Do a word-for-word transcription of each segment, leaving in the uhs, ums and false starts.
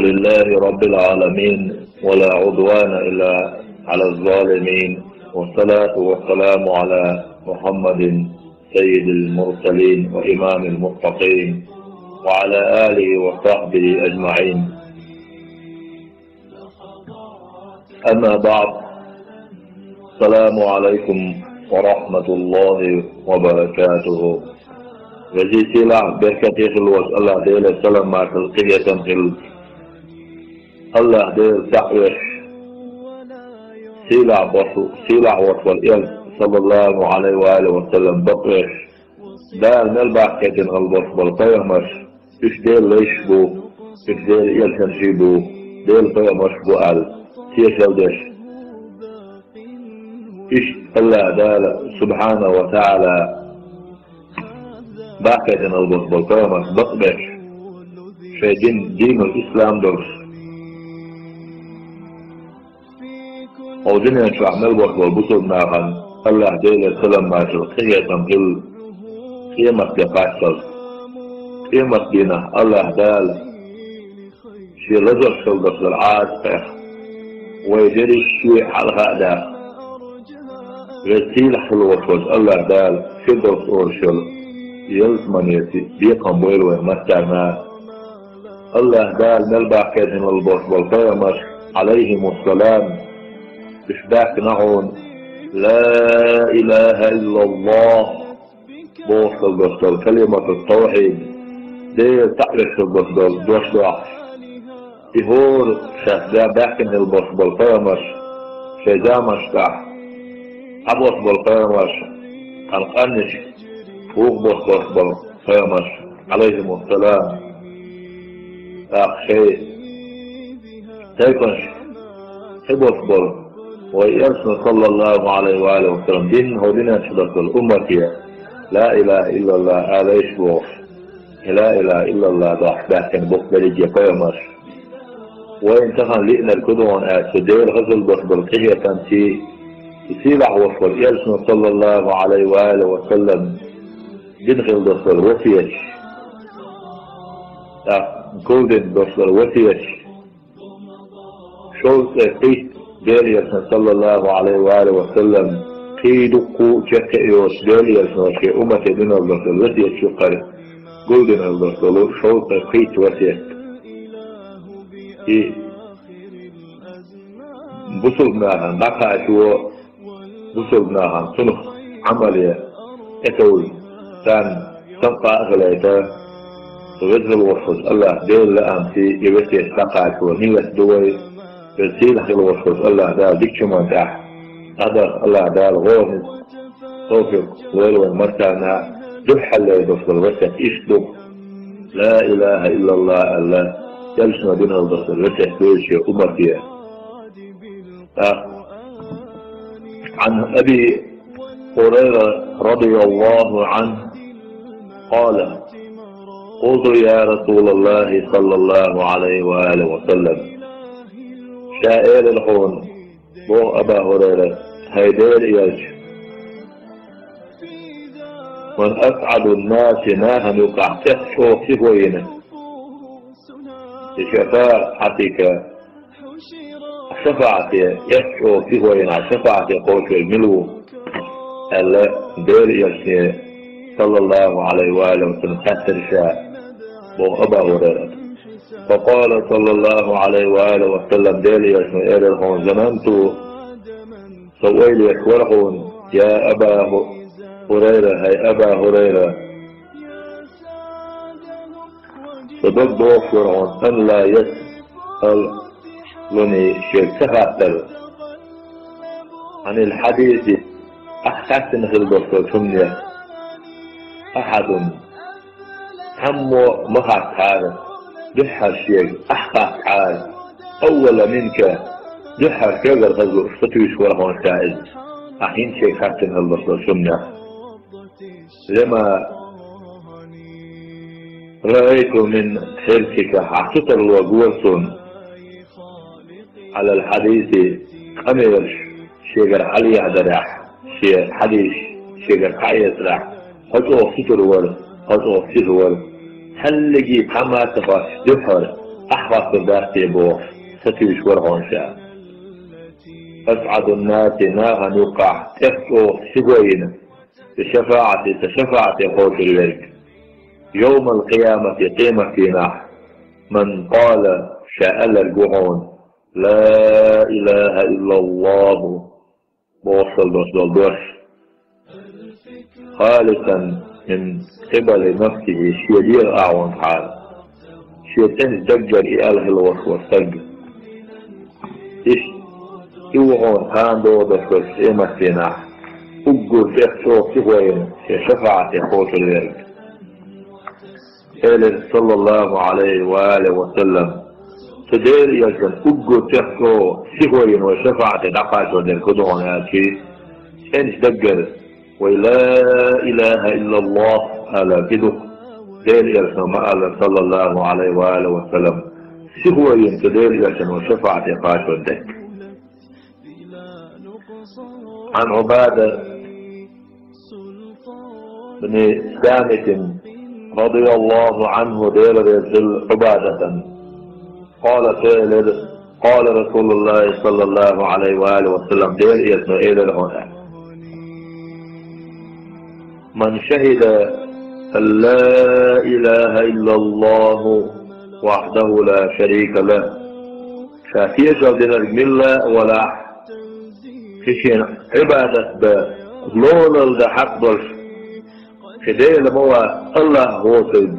لله رب العالمين، ولا عدوان إلا على الظالمين، والصلاة والسلام على محمد سيد المرسلين وإمام المتقين، وعلى آله وصحبه أجمعين. أما بعد، السلام عليكم ورحمة الله وبركاته. Везий-сийлахь, беркате хилла волчу АллахӀ Делера салам-маршалла, къинхетам хилла АллахӀ Делан цхьаъ веш, сийлахь волу, сийлахь волуш волу Элча, саллаллаху Ӏалайхи ва алихи ва саллам, бакъвеш, Дала мел баккхийтина хилла болуш болу пайхамарш, уьш Делан лайш бу, уьш Делан элчанаш бу, Делан пайхамарш бу аьлла, тешалла деш. Иштта АллахӀ Дала, субхьанаху ва таӀала, баккхийтина хилла болуш болу пайхамарш бакъбеш, шайн дин, динул ислам долуш. Хьо дуьнен чохь мел болуш болу бусалба нахана АллахӀ Делера салам-маршалла, къинхетам хилла, къематде кхаччалц. Къематдийнахь АллахӀ Дала Шен лазарш хилла долуш долу Ӏазапех вай дерриш а хьалха а даьхна, веза-сийлахь хилла волуш волчу АллахӀ Дала Фирдовс олуш йолу ялсаманеца бекхам бойла вайн маттарна. АллахӀ Дала мел баккхийтина хилла болуш болу пайхамарш, Ӏалайхимуссалам, уьш баьхкина хьуна: «Ла илаха иллаллахӀ», бохуш хилла долуш долу калимату-тавхьид, Дела цхьаъ веш хилла долуш долу дош дохьуш. И хӀора шаьш баьхкина хилла болуш болу пайхамарш, шайн заманашкахь цхьаболуш болу пайхамарш, цхьана къаьмнашка вукху болуш болуш болу пайхамарш, Ӏалайхимуссалам, тӀаккха шайн тайпанаш хи болуш болу вай Элчано, саллаллаху Ӏалайхи ва алихи ва саллам, дин хӀокху дуьнен чу долуш долу уммате ла илаха иллаллахӀ алийша бохуш, и ла илаха иллаллахӀ дохьуш баьхкина бу берриге пайхамарш. Вайна тахана лиънарг хӀун ду аьлча, Делан хазалла болуш болу къинхетамций, и сийлахь волуш волу Элчано, саллаллаху Ӏалайхи ва алихи ва саллам, дина хилла долуш долу васияташ, тӀаккха гулдина долуш долу васияташ, шовзткъе кхийтта Делан Элчано, саллаллаху Ӏалайхи ва алихи ва саллам, кхин дуккха а чекх а йоцуш, Делан Элчано шен уммате дина хилла долуш долу васияташ ю-кх хӀара, гулдина хилла долуш долу шовзткъе кхийтта васият. И бусалба нахана дӀакхачо, бусалба нахана цунах Ӏамал ян, тӀетовла, царна самукъа а хилийта, со веза хилла волуш волчу АллахӀ Делан лаамций и васият дӀакхачо нийят ду вай, веза-сийлахь хилла волуш волчу АллахӀ Дала дикачу хӀуманна тӀехь дӀадарх АллахӀ Дала гӀо а, товфикъ лойла вайн маттарна, дуьххьарлера долуш долу васият иштта ду-кх: ла илаха иллаллахӀ аьлла, Элчано дина хилла долуш долу васият ду шен уммате. ТӀаккха عن أبي هريرة رضي الله عنه قال: قلت يا رسول الله صلى الله عليه وآله وسلم. Ша элира хьуна, боху Аба ХӀурайрас: «ХӀай Делан Элча, من أسعد الناس, нахана юкъахь цӀе чӀогӀа сихо йина, بشفاعتك, шафаӀате, цӀе чӀогӀа сихо йина, шафаӀате кхочуш верг мила ву?» аьлла, Делан Элчане, саллаллаху Ӏалайхи ва алихи ва саллам, хаьттира ша, боху Аба ХӀурайрас. فقال صلى الله عليه وآله وسلم, Делан Элчано элира хьуна: ظننت, со ойла еш вара хьуна, я Аба ХӀу-, ХӀурайра, хӀай Аба ХӀурайра, со дог дохуш вара хьуна, أن لا يسألني, шега ца хаттар, عن الحديث, ахь хаьттина хилла долуш долчу хӀуманех, أحد, цхьаммо ма хаьттахьара, дуьххьара шега ахь хаьттахьара, أول منك, дуьххьара хьоьгара хаза лууш, ца туьйсуш вара хьуна ша иза, ахь хӀинца шега хаьттина хилла долуш долчу хӀуманех. لما رأيت من حرصك, хьан сутарло гора суна, على الحديث, къамелаш шегара хьалаехьадарехь, шен хьадисаш шегара хьаэцарехь, хьо чӀогӀа сутара вара, хьо чӀогӀа сиха вара. Цхьаллиги цхьа а ца хоттуш дуьххьара, ахь хаттар дац те бохуш, сатуьйсуш вара хьуна ша. أسعد الناس, нахана юккъахь тӀех чӀогӀа сихо йина, بشفاعتي, сан шафаӀате кхочур верг, يوم القيامة, къематдийнахь, من قال, ша аьлларг ву хьуна, لا إله إلا الله, бохуш долу дош долу дош, خالصا من قبل نفسه, шен дегӀан агӀонхьара, шен цӀеначу даггара и аьлла хилла волуш волу стаг. Иштта, и ву хьуна кхана догӀу даш верг къематдийнахь, уггар тӀех чӀогӀа сихо йина, шен шафаӀате кхочур верг. Элира, саллаллаху Ӏалайхи ва алихи ва саллам, цу Делан элчан уггар тӀех чӀогӀа сихо йина вай шафаӀате дӀакхачор дерг хӀун ду хьуна аьлча, цӀеначу даггара вай لا إله إلا الله ала кхидух, Делан элчано ма-аллара, саллаллаху Ӏалайхи ва алихи ва саллам, сихо йина цу Делан элчан вай шафаӀате кхачор дерг. عن عبادة بن الصامت رضي الله عنه, Дела реза хила Ӏубадатан, قال, элира, قال رسول الله صلى الله عليه وآله وسلم, Делан элчано элира хьуна: من شهد أن لا إله إلا الله وحده لا شريك له, ша тешалла динарг милла а валахь, кхин шена Ӏибадат дан, лолалла дан хьакъ долуш кхин Дела ма вац, АллахӀ воцург,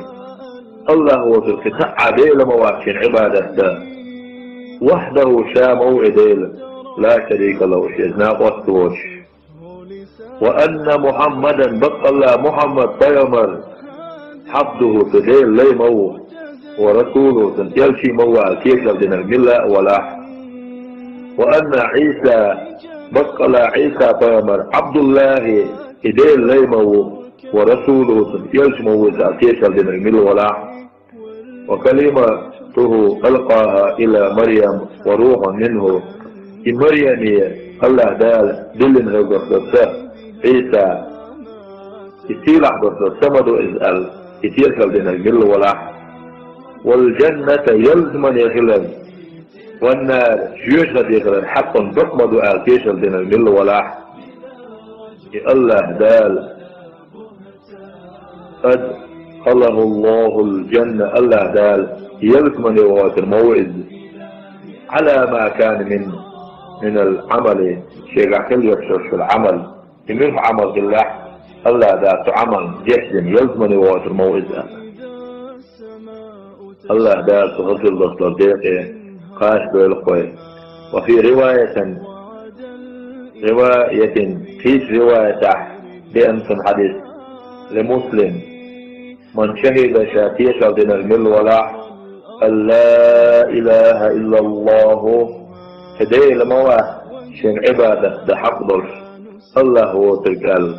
АллахӀ воцург кхин цхьа а Дела ма вац шена Ӏибадат дан, وحده, ша ма ву и Дела, لا شريك له, шеца накъост воцуш. وأن محمدا, баккъалла Мухьаммад пайхамар, عبده, цу Делан лай ма ву, ورسوله, цуьнан элчий ма ву аьлла тешалла динарг милла а валахь. وأن عيسى, баккъалла Ӏийса пайхамар, عبد الله, и Делан лай ма ву, ورسوله, цуьнан элча ма ву иза аьлла тешалла динарг милла валахь. وكلمته ألقاها إلى مريم وروح منه. И Марьяме АллахӀ Дала диллина хилла долуш долу са, Ӏийса, и сийлахь долуш долу са ма ду иза аьлла, и тешалла динарг милла валахь. والجنة, ялсамане хилар, والنار, жоьжахате хилар хьакъ долу бакъ ма ду аьлла тешалла динарг милла валахь. И АллахӀ Дала أدخله الله الجنة, АллахӀ Дала ялсамане воцур ма ву иза, على ما كان من, من العمل, шегахь хилла йолуш йолу Ӏамал. И муьлха Ӏамал хиллехь, АллахӀ Дала цу Ӏамална гечдина ялсамане воцур ма ву иза аьлла. АллахӀ Дала цу хазаллалц долу декъе кхачадойла вай. وفي رواية, رواية, кхечу риваятехь деана цуьнан хьадис, لمسلم, من شهد, ша тешалла динарг милла валахь, أن لا إله إلا الله, кхин Дела ма вац шена Ӏибадат дан хьакъ долуш, АллахӀ воцург аьлла,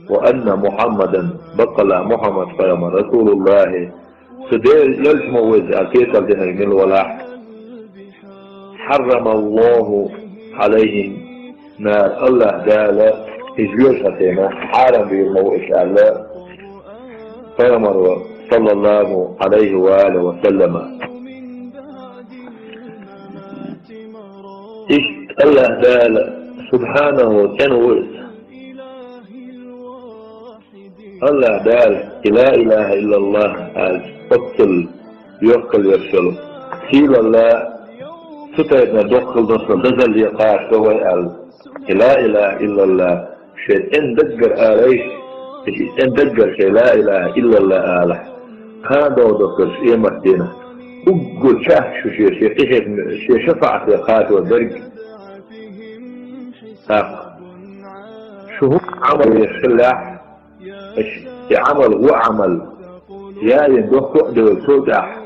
وأن محمدا, баккъалла Мухьаммад пайхамар, رسول الله, цу Делан элча ма ву иза аьлла тешалла динарг милла валахь, حرم الله عليه النار, АллахӀ Дала и жоьжахатина хьарам бийр ма ву иза аьлла пайхамаро, саллаллаху Ӏалайхи ва алихи ва саллама. Иштта АллахӀ Дала, субхьанаху, цӀена ву иза. АллахӀ Дала и ла илаха иллаллах аьлча, оццул йоккхал йолуш йолу сийлалла, цу тайпана доккхал долуш долу дазалле кхачадо вай аьлла. И ла илаха иллаллах шайн цӀена даггара алайша, и шен цӀена даггара шайн ла илаха иллаллах алахь, кхана догӀу долуш долчу къематдийнахь уггар чахь шу шен, шен къинхетаме, шен шафаӀате кхачо дерг. ТӀаккха шу хӀун Ӏамал еш хиллехь, аша и Ӏамал, вон Ӏамал, яйина дохко а девлла, цул тӀаьхьа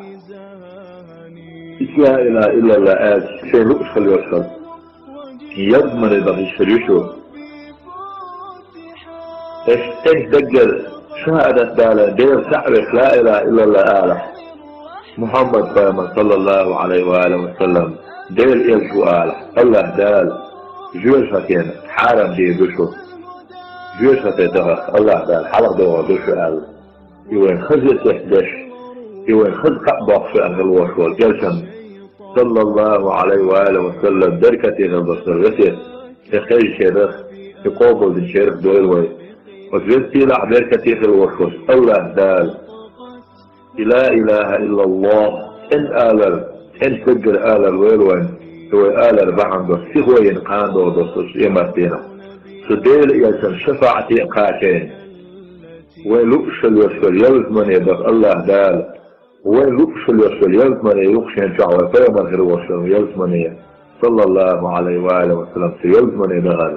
ла илаха иллаллах аьлча, шайн лууш хила йолуш хаза, ялсамане даха йиш хир ю шу. Аша цӀена даггара шахӀадат далийна, Дела цхьаъ веш, ла илаха иллаллах алахь, Мухьаммад пайхамар, саллаллаху Ӏалайхи ва алихи ва саллам, Делан элча ву алахь, АллахӀ Дала жоьжахатина хьарам дийр ду шу. Жоьжахате дахарх АллахӀ Дала хьалхадохур ду шу аьлла. И вайн хаза тӀехь деш, И вайн хаза кхаъ боккхуш веана хила волуш волу Элчан, саллаллаху Ӏалайхи ва алихи ва саллам, беркате хила долуш долу весет, и хезначарах, и къобалдинчарах дойла вай. Оцу веза сийлахь беркате хила волуш волчу АллахӀ Дала и ла илаха иллаллахӀ цӀена алар, цӀена стаггара алар лойла вайн, и вай алар бахьана долуш, сихо йина кхана догӀу долуш долчу къематдийнахь. Цу Делан Элчан шафаӀате а кхачийна, вай луъуш хила йолуш йолу ялсамане даха АллахӀ Дала, вай луъуш хила йолуш йолу ялсамане юкъа шен чохь вай пайхамар хир волуш йолу ялсамане, саллаллаху Ӏалайхи ва алихи ва саллам, цу ялсамане дахар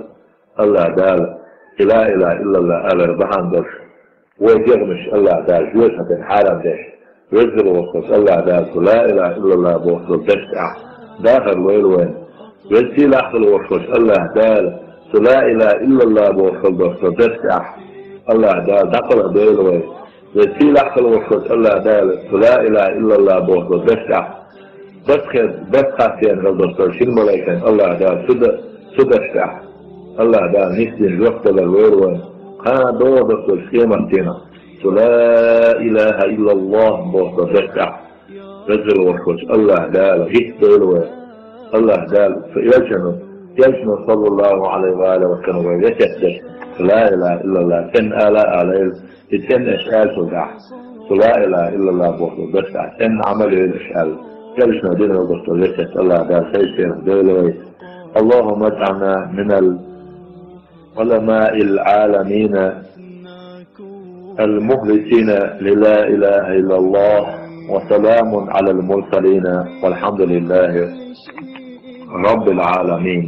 АллахӀ Дала и ла илаха иллаллахӀ алар бахьана долуш, вай дегӀмаш АллахӀ Дала жоьжахатин хьарам деш, веззал волуш волчу АллахӀ Дала цу ла илаха иллаллахӀ бохуш долу дашна тӀехь дахар лойла вайн. Веза сийлахь хила волуш волчу АллахӀ Дала цу ла илаха иллаллахӀ бохуш долу дашна тӀехь АллахӀ Дала дӀакхалха дойла вай. Веза сийлахь хила волуш волчу АллахӀ Дала цу ла илаха иллаллахӀ бохуш долу дашна тӀехь барт хе-, барт хастийна хила долуш долу шина малайкана АллахӀ Дала цу да-, цу дашна тӀехь АллахӀ Дала нисдина жоп далар лойла вайн. Кхана догӀу долуш долчу къематдийнахь цу ла илаха иллаллахӀ бохуш долу дашна тӀехь веззал волуш волчу АллахӀ Дала гӀиттадойла вай. АллахӀ Дала цу Элчано, Элчано, саллаллаху Ӏалайхи ва алихи ва саллам, вай весет деш, ла илаха иллаллахӀ цӀена ала а алайла, и цӀена аша аьллачул тӀаьхьа, цу ла илаха иллаллахӀ бохуш долу дашна тӀехь цӀена Ӏамал йойла аша аьлла, Элчано дина долуш долу весет АллахӀ Дала шайшинах дойла вай. اللهم اجعلنا من العلماء العالمين المخلصين للا إله إلا الله، وسلام على المرسلين، والحمد لله رب العالمين.